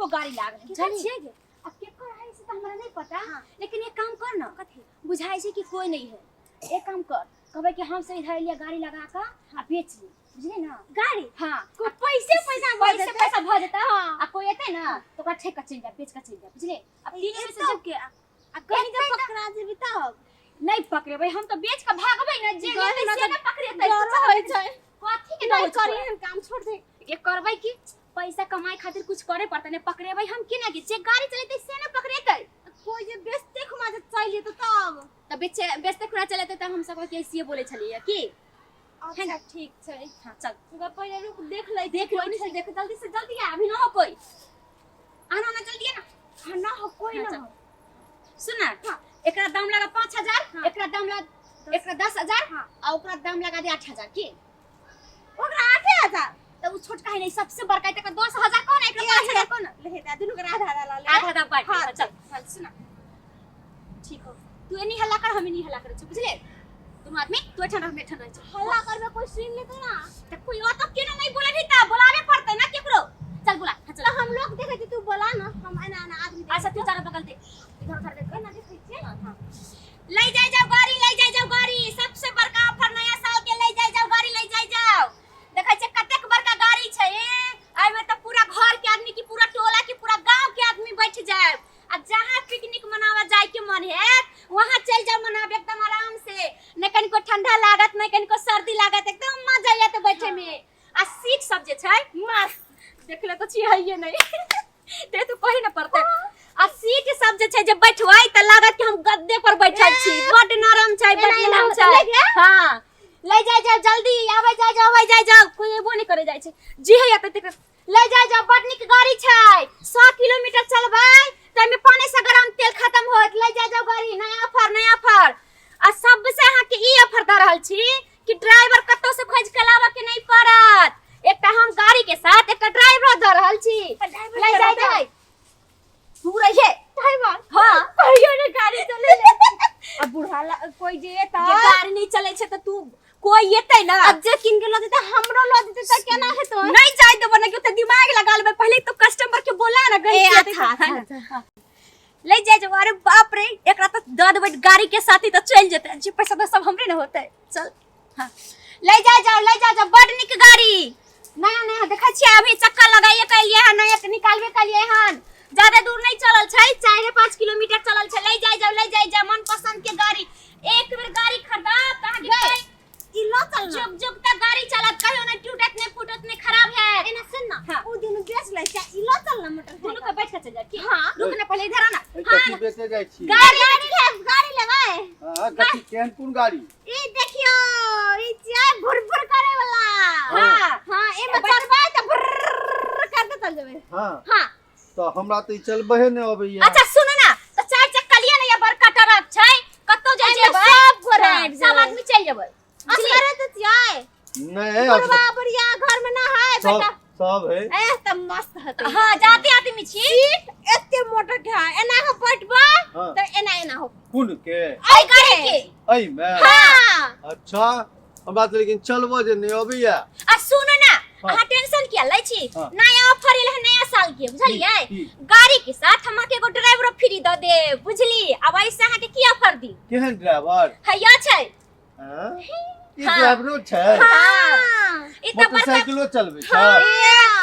गाड़ी लागल है। केकर छियै गे? आ केकर है से तऽ हमरा नहीं पता। हाँ। लेकिन एक काम कर ना। कथी? बुझाइ छै कि कोई नहीं है। एक काम कर, कहबै कि हम से इधर एलियै गाड़ी लगा कऽ आ बेच ली, बुझली ना? गाड़ी? हाँ। कोई पैसे पैसा भऽ पैसे जेतै। पैसा भऽ जेतै। हाँ। आ कोई एतै ना तऽ ओकरा ठेक कऽ चलि जाए, बेच कऽ चलि जाए, बुझली? अब तीन में से एतौ जब के आ कहीं जब पकड़ा जेबी तब नहीं पकड़ेबै हम, तऽ बेच कऽ भागबै ना, जे गए लेतै ना से तऽ ना पकड़ेतै। डरो चल, होइ छै। कथी के डर नहीं होइ छै करी तोरा? एहन काम छोड़ दे। ये करबै कि पैसा कमाए खातिर कुछ करे पड़तै ने। पकड़ेबै हम की ना कि जे गाड़ी चलेतै से ना पकड़ेतै। कोई जे बेचते खुमा जे चलि जेतौ तब? तऽ बेचे बेचते खुना चलेतै तऽ हम सब कैसे बोलै छलियै की। अच्छा ठीक छै। हाँ चल। ओकरा पहिले रुक, देख लै। देख लो से, देख जल्दी से जल्दी आ, अभी ना हो कोई। आना ना, जल्दी आना। हाँ, ना हो कोई। हाँ, ना चल। हो। सुन ना। हाँ। एकरा दाम लगा 5000। हाँ। एकरा दाम लगा, एकरा 10,000। हाँ। आ ओकरा दाम लगा दे 8000 की। ओकरा 8000? तऽ उ छोटका है नहीं, सबसे बड़का है, तकरा 10,000 कौन है, एकरा 5000 कौन? ले दा, दुनू के आधा आधा ला ले। आधा आधा बांट। हाँ। चल चल, सुन, ठीक हो, तू एनी हल्ला कर, हम एनी हल्ला करै छी, बुझले? दुनू आदमी, तू एठाम रह, हम एठाम रहै छी। हल्ला करबे कोई सुन लेतो ना। तऽ कोई और तऽ केना नहीं बोले रही, तऽ बोलाबे पड़तै ना केकरो। चल बोला, हाँ चल। तो हम लोग देखे छी, तू बोला ना, हम एना एना आदमी देखे। अच्छा, तू चारो बगल देख, इधर उधर देख। एना देखै छियै। हाँ। ले जाय जाओ गाड़ी, ले जाय जाओ गाड़ी, सबसे बड़का ऑफर नया साल के। ले जाय जाओ गाड़ी, ले जाय जाओ। देखै छै कतेक बड़का गाड़ी छै। ए एहिमे तऽ पूरा घर के आदमी की पूरा टोला की पूरा गांव के आदमी बैठ जाए। आ जहाँ पिकनिक मनावे जाय के मन है वहाँ चल जाओ मनावे एकदम आराम से। न कनिको ठंडा लागत, न कनिको सर्दी लागत, एकदम मजा आयत बैठे में। आ सीट सब जे छै मस्त, देखले तऽ छियै नहीं ते तो कही ना पड़ते। आ सीट सब जे छै, जे बैठबै त लागत कि हम गद्दे पर बैठल छी। बड नरम छै, बड एना एना नरम होतै, छै। ले गे। हां, ले जाय जाओ जल्दी, आबै जाय जाओ, आबै जाय जाओ। कोई एबो नहीं करे जाय छै, जी है एते तक ले जाय जाओ। बड नीक गाड़ी छै, 100 किलोमीटर चलबै त एमे 500 ग्राम तेल खत्म होत। ले जाय जाओ गाड़ी, नया ऑफर, नया ऑफर। आ सबसे अहाँ के ई ऑफर दऽ रहल छी कि ड्राइवर कतौ से खोज के लाबऽ के नहीं पड़त। एकटा हम गाड़ी के साथ एकटा ड्राइवर दऽ रहल छी। ले जाय जाय, तू रहिए। ड्राइवर? हाँ। कहियो ने गाड़ी चले ले। अब बुढ़ा कोई जे जे त गाड़ी नहीं चले छै तऽ तू कोई एतै ना। अब जे किन के ल देते, हमरो ल देते त केना हेतौ? नहीं जाय देबो ना कि ओते दिमाग लगा लेबै। पहले तो कस्टमर के बोला ना गई। ए अच्छा अच्छा अच्छा। ले जाय जाओ। अरे बाप रे, एकरा तो दऽ देबै गाड़ी के साथ ही तऽ चलि जेतै। जे पैसा तऽ सब हमरे ने होतै। चल, हाँ, ले जाय जाओ, ले जाय जाओ। बड नीक गाड़ी, नया नया देखै छियै, अभी चक्का लगाइए के एलियै हन, नया के निकालबे केलियै हन। ज्यादा दूर नहीं चलल छै, 4-5 किलोमीटर चलल छै। ले जाय जाओ, ले जाय जाओ, मन पसंद के गाड़ी। एक बेर गाड़ी खरीदब तऽ अहाँके गै, ई ल चल ना। जुग जुग तक गाड़ी चलत, कहियो नहीं टूटत, नहीं फूटत, नहीं खराब है। एना सुन ना। हाँ। उ दिन बेच लै छै, ई ल चल ना मोटरसाइकिल। दुनू के बैठ के चल जाए की? हाँ। रुक ना, पहले इधर आना। ए, हाँ। कथी बेचे जाइ छी? गाड़ी। गाड़ी ले, गाड़ी लेबै। हाँ, कथी, केहन कोन गाड़ी? ई देखियो, ई छै भुर भुर करे वाला। हाँ। हाँ, एमे चढ़बै त भुर करते चल जेबै। हाँ। हाँ। तऽ हमरा तऽ ई चलबहे नहि अबैया। अच्छा सुन ना, तऽ चार चक्का लिया ना, या बड़का ट्रक छै, कतौ जाय एमे जेबै सब गोरा हाँ, आबि सब जेबै। आदमी चलि जेबै। असगरे तऽ छियै? नहि। बुढ़वा बुढ़िया घर में ना है? सब बेटा। सब है। ए त मस्त हतै। हाँ, जाते आदमी छी। सीट एते मोटर के है, एना के बैठबै हाँ। त एना एना हो। कोन के? एहि गाड़ी के। एहिमे? हाँ। अच्छा, हमरा तऽ लेकिन चलबऽ जे नहि अबैया। आ सुन ना। हाँ। अहाँ टेंशन किया लै छी? हाँ। नया ऑफर एल है नया साल के, बुझलियै? की? गाड़ी के साथ हम अहाँके एगो ड्राइवरो फ्री दऽ देब, बुझली? आब ऐसे अहाँके की ऑफर दी? केहन ड्राइवर? हैया छै। हाँ? ई हाँ। ड्राइवरो छै? हाँ, ई तऽ बड़का मोटरसाइकिलो चलबै छै।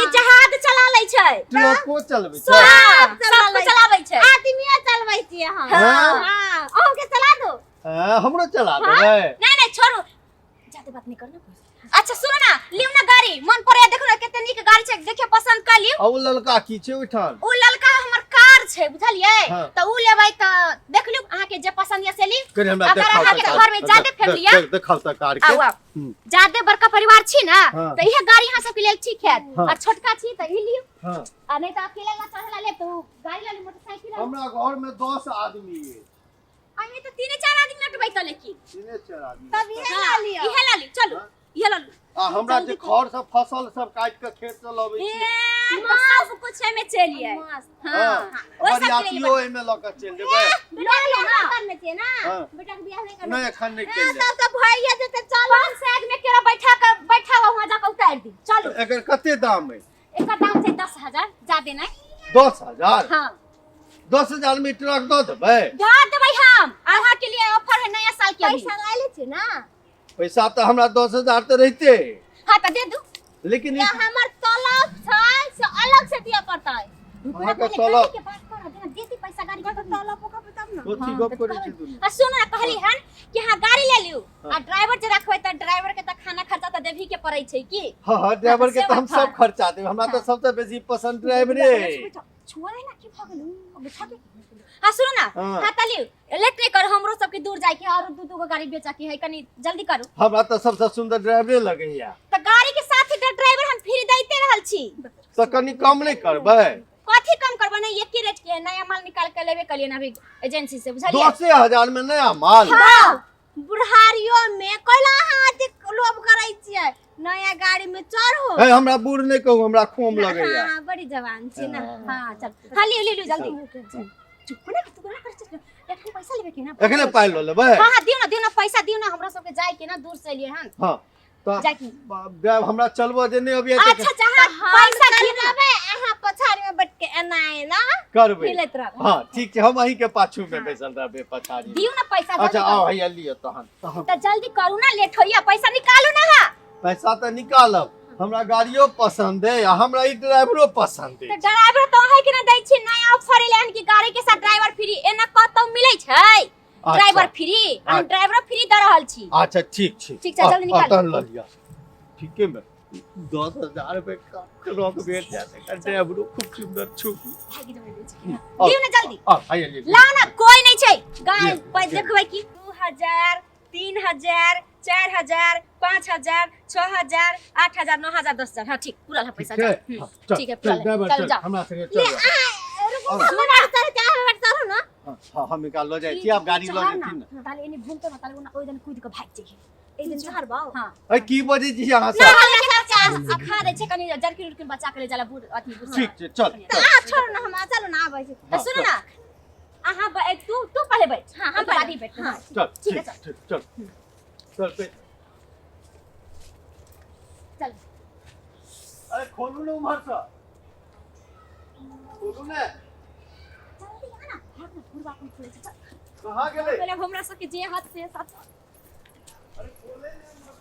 ई जहाज चला लै छै। ट्रको चलबै छै। हाँ, चला सब लै कुछ चलाबै छै। आदमियो चलबै छियै हम। हाँ। हाँ, अहूँ के चला दो। हाँ, हमरो चला देबै। नहीं नहीं, छोड़ू, ज्यादा बात नहीं करना। अच्छा सुनो ना, लिउ ना गाड़ी, मन पड़े देखो ना कते नीक गाड़ी छै, देखियो पसंद कर लिउ। आ ओ ललका की छै ओहिठाम? उ ललका हमर कार छै, बुझलियै? हाँ। तऽ उ लेबै तऽ देख लिउ, अहाँके जे पसंद यऽ से लिउ। कनि हमरा अगर देखाउ अहाँके तऽ कार। घर में ज्यादे फैमिली यऽ, देखाउ तऽ कार के। आउ आउ। हम्म। ज्यादे बड़का परिवार छी ना, हाँ। तऽ इहे गाड़ी अहाँ सबके लेल ठीक हैत। हाँ। और छोटका छी तऽ ई लिउ। हाँ। आ नहीं तऽ अकेले ला चढ़े ला लेब तऽ उ गाड़ी ला लिउ, मोटरसाइकिल ला लिउ। हमरा घर में 10 आदमी है। अइमे तऽ तीने चार आदमी अटबै तऽ, लेकिन तीने चार आदमी। तब इहे हाँ, ला लिअ। इहे ला लिउ, चलू। हाँ। इहे ला लिउ। आ हमरा जे खर सब फसल सब काटि के खेत से लबै ए छी। तऽ सब कुछ एहिमे चलि आयल। मस्त। हाँ। ओहि सबके लिए। बरियातियो एहिमे लऽ के चलि जेबै। बेटा के बियाह करने छियै ना? हाँ। बेटा के बियाह नहीं करने? नहि, एखन नहि ए, केलियै। तब तऽ भइए जेतै, चल। 500 आदमी केरा बैठा के बैठा हुआ, वहाँ जाके उतार दी, चलू। एकर कते दाम है? एकर दाम छै 10,000, ज्यादे नहीं। 10,000? हाँ। 10,000 में ट्रक दऽ देबै? दऽ देबै हम, अहाँ के लिए ऑफर है नया साल के अभी। पैसा लाइले छी ना? पैसा तऽ हमरा 10,000 तऽ रहिते। हाँ तऽ दे दू। लेकिन या हमर तलब छै से अलग से दिअ पड़तै। अहाँके पहिले तलब गाड़ी के बात कर देना, देती पैसा गाड़ी के। तलब ओकर तब ना। कथी गप करै छी दुनू? आ सुन ना, कहली हन कि हाँ गाड़ी ले लियू आ ड्राइवर जे रखबै तऽ ड्राइवर के तऽ खाना खर्चा तऽ देबही के पड़ै छै की? हाँ हाँ, ड्राइवर के से तऽ हम बात। सब खर्चा देब, हमरा तऽ सबसे बेसी पसंद ड्राइवरे अइ। छुआ ना की भऽ गेलौ बैठा के। हाँ सुनो ना। हाँ। हाँ त लियू, लेट नहीं करू, हमरो सबके दूर जाय के है और दू दू गो गाड़ी बेचा के है, कनी जल्दी करू। हमरा तऽ सबसे सुंदर ड्राइवरे लगैया। तऽ गाड़ी के साथ ही ड्राइवर हम फ्री दैते रहल छी। तऽ कनी कम नहि करबै? कथी कम करबै? नहीं, एके रेट के है, नया माल निकाल के लेबे कलिए ना अभी एजेंसी से, बुझलिए? 10,000 में नया माल? हाँ, बुढ़ारियो में कैला अहाँ एतेक लोभ करै छियै? नया गाड़ी में चढ़ो। हे, हमरा बूढ़ नहि कहू, हमरा खोम लगैया। हाँ, बड़ी जवान छी ना। हाँ। हाँ चल, हाँ लियो लियो लियो जल्दी। चुप ना, तू ना कर, चल एखन पैसा लेबे के ना। एखने पाइ लऽ लेबै? हाँ हाँ, दियो ना, दियो ना पैसा दियो ना, हमरा सबके जाय के ना, दूर से एलिए हन। हाँ तऽ जाय के। ड्राइवर हमरा चलबऽ जे नहि अबैया तऽ अच्छा जहाँ हम पैसा दियो ना। चलबै, अहाँ पछाड़ी में बैठ के एना एना करबै। मिलैत रहब। हाँ ठीक छै, हम अहीं के पाछू में बैसल रहबै पछाड़ी। दियो ना पैसा जल्दी अच्छा करू। आउ, हैया लिअ तहन तहन। तऽ जल्दी करू ना, लेट होइया, पैसा निकालू ना। हाँ पैसा तऽ निकालब, हमरा गाड़ियो पसंद है आ हमरा ई ड्राइवरो पसंद तऽ है। ड्राइवर तऽ अहाँ के ना दै छी, नया ऑफर एलै हन कि गाड़ी के साथ ड्राइवर फ्री, एना कतौ मिलै छै ड्राइवर फ्री? हम अच्छा। ड्राइवर फ्री दऽ रहल छी। अच्छा ठीक छै। ठीक छै, जल्दी निकालू। तहन लऽ लिअ। ठीके में 10,000 रुपए का ट्रक भेट जायत, एकर ड्राइवरो खूब सुंदर छौ। दियौ ना जल्दी। आ हैया लिअ। ला ना, कोई नहीं छै गाय दियौ, पर दियौ। देखबै कि 2000, 3000, 4000, 5000, 6000, 8000, 9000, 10,000। हाँ ठीक, पूरा है पैसा। ठीक है? जाओ। हाँ, चल, ठीक है, चल, पूरा है। ड्राइवर चल, चल जाओ। हमरा संगे चल। रुकू ना, हमरा चढ़ के अहाँ चढ़ू ना। हाँ हाँ, हम निकाल लऽ जाइ छी, आब गाड़ी लऽ जेथिन ने। ताले एने घूमते ना, ताले ओना ओइ दन कूद के भाग जइहे। ए दिन चढ़बौ? हाँ। अरे की बजै छी अहाँ ना सब? हमरा सब सिखा दै छै, कनी जरकिन उरकिन बचा के ले जाला बूढ़ अथी बूढ़। ठीक छै, चल तऽ चल। अहाँ छोड़ू ना, हमरा चलू ना, आबै छी। तऽ सुन ना, अहाँ तू तू पहले बैठ। हाँ, हम हम पहले। बाद ही बैठ। हाँ। चल। ठीक है, ठीक ठीक, चल चल बैठ। चल। अरे खोलू ने, उम्हर से खोलू ने। जल्दी आ ना, भाग ना, बुढ़बा अपन खोलै छै, चल। कहाँ गेलै? पहले हमरा सबके जे हाथ से साथ। अरे खोले ने उम्हर।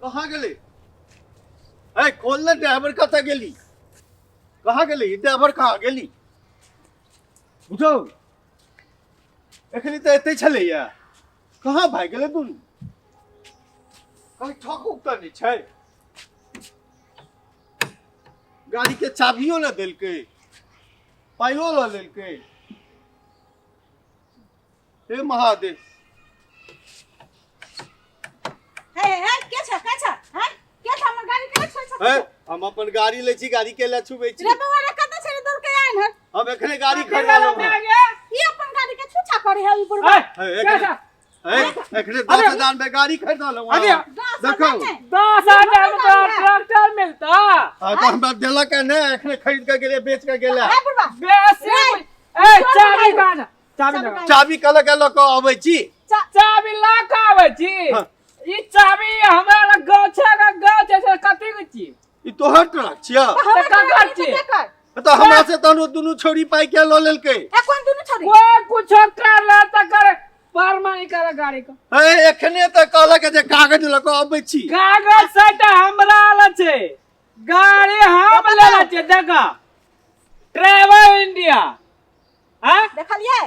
कहाँ गेलै? ए खोल ने, ड्राइवर कतऽ गेली? कहाँ गेली ई ड्राइवर, कहाँ गेली? बुझौ एखनी तऽ एतै छलैया, कहाँ भागि गेलै दुनू? कहीं ठक उक तऽ नहि छै? गाड़ी के चाभियो ने देलकै, पाइयो लऽ लेलकै। हे महादेव! हे हे, के छ, के छ? हे, के छ? हमर गाड़ी के छुइ छ? हे, हम अपन गाड़ी लै छी, गाड़ी के ले छुबै छी? रे बौआ रे, कतऽ छै रे दौड़ के आयल हन? हम एखने गाड़ी खरीदलहुँ हँ। ई अपन गाड़ी के छुछा करे है ई बुढ़बा। हे, एखने हे, एखने 10,000 में गाड़ी खरीदलहुँ हँ। अरे, देखो। 10,000 में तो ट्रैक्टर मिलता। हाँ, तो हमरा देलक है ने, एखने खरीद के गेलै, बेच के गेलै। हे बुढ़बा। बेसी ए चाबी कहाँ? चाबी लगा। चाबी कहलक लऽ कऽ अबै छी। चाबी ला के आबै छी। हाँ। ई चाबी हमरा लग गौछा के गौछ छै, कथी के छी? ई तोहर ट्रक छियौ? तऽ ककर छी? तऽ हमरा से तहन ओ दुनू छौड़ी पाइ के लऽ लेलकै? ए, कोन दुनू छोरी? कोई कुछो कर ले तऽ करे पर मानी करे गाड़ी के। हे, एखने तऽ कहलक जे कागज लऽ कऽ अबै छी। कागज सटा हमरा लग छै, गाड़ी हम लेने छियै। देख, ट्रेवल इंडिया। हाँ। देखलियै?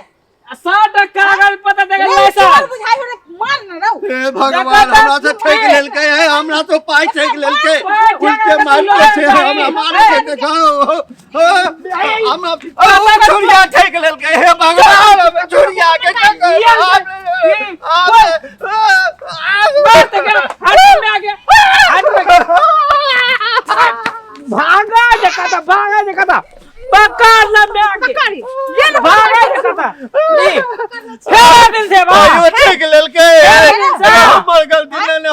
सट कागज पता देख रे, लाइसेंस सुअर बुझाइ हो रे, मार न रौ। हे भगवान, जगह हमरा से ठकि लेलकै है, हमरा तो पाइ ठकि लेलकै, उल्टे मार के छै, हमरा मारे के देखो, हमरा ओ छोड़िया ठकि लेलकै। हे भगवान, हमरा छोड़िया के ठकि। मत गेल, हाथ में आ गया, हाथ में भागा जकाता, भागा जकाता, पकड़ ल में आ के पकड़ी। भागा जकाता नी हे दिल से बा। पाइयो ठकि लेलकै। से। हमर गलती नहि ने,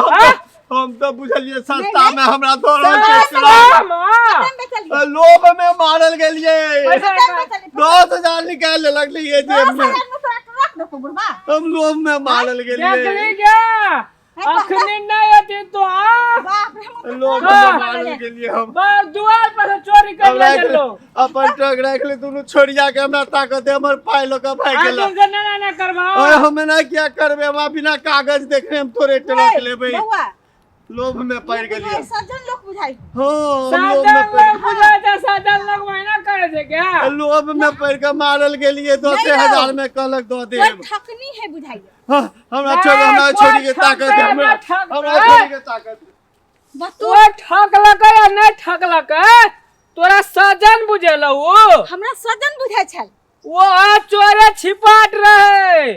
हम तऽ बुझलियै सस्ता में हमरा दऽ रहल छै ट्रक। मां बेचलियै? लोभ में मारल गेलियै। पैसा कते बेचलियै? 10,000 निकालि लेलक लिए दस जेब में। हजार में तोरा ट्रक देतौ बुढ़बा? हम लोभ में मारल देख गेलियै। ली क्या। अखनी नहीं अथी तो आ बाप रे, हम लोग हाँ। मारल गेलियै हम। बस दुआर पर से चोरी कर हम ले राखि गेलो। अपन ट्रक राखि ले, दुनू छोड़िया के हमरा ताकत दे, हमर पाइ लऽ कऽ भागि गेला। आदमी से ना ना करवा। ओए, हम एना किया करबै? हमरा बिना कागज देखने हम थोड़े ट्रक लेबै। बौआ, लोभ में पड़ गेलियै। सज्जन लोग बुझाइ। हाँ, हम लोभ में साधन पड़ लोग बुझाइ छै, साधन लोग महीना करे छै क्या? लोभ में पड़ के मारल गेलियै। दसे नहीं यौ। हजार में कहलक दऽ कोई देब। ठकनी है बुझाइ। हाँ, हमरा नहीं, छोड़, हमरा कोई छोड़ी के ताकत ठकतै, है हमरा। नहि ठकतै। हमरा छोड़ी के ताकत है। बतू। ओ ठकलकै या नहि ठकलकै, तोरा सजन बुझेलौ ओ। हमरा सज्जन बुझाइ छल। वो आ चोरे छिपाट रहे।